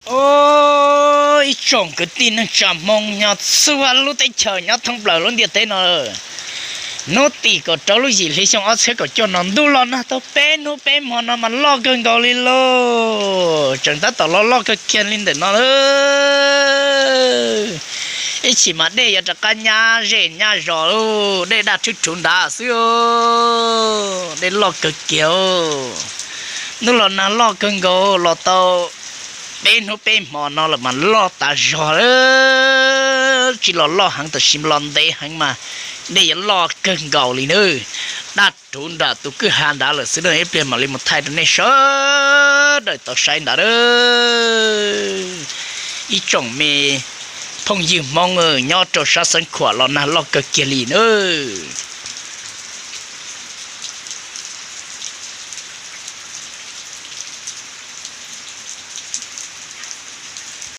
Os, ib tsoom kwv tij neej tsa Hmoob nyob txhua lub teb chaws nyob thoob plaws lub ntiaj teb no, hnub tim kaum rau lub yim hli xyoo ob txhiab kaum cuaj no ntuj los nag tau peb hnub peb hmo no mas loj kawg nkaus li lauj. Tseem tab tom los loj kawg kiag li ntawm no lauj. Ib chim mas dej yuav rov qab nyab zej nyab zos lauj, dej daj rhuv rhuv nrad xwb. Dej loj kawg kiag. Hnub los nag loj kawg nkaus, los tau peb hnub peb hmo no lawm mas loj tas zog lawm. Tsis los loj heev tab sis los ntev heev mas dej yuav loj kawg nkaus li nawb. Daj rhuv nram tus kwj ha nrad lawm xwb na. Ib pliag mam li mus thaij rau nej sawv daws tau saib ntawd. Ib tsoom me phooj ywg Hmoob nyob rau sab Xeev Khuam los nag loj kawg kiag li nawb.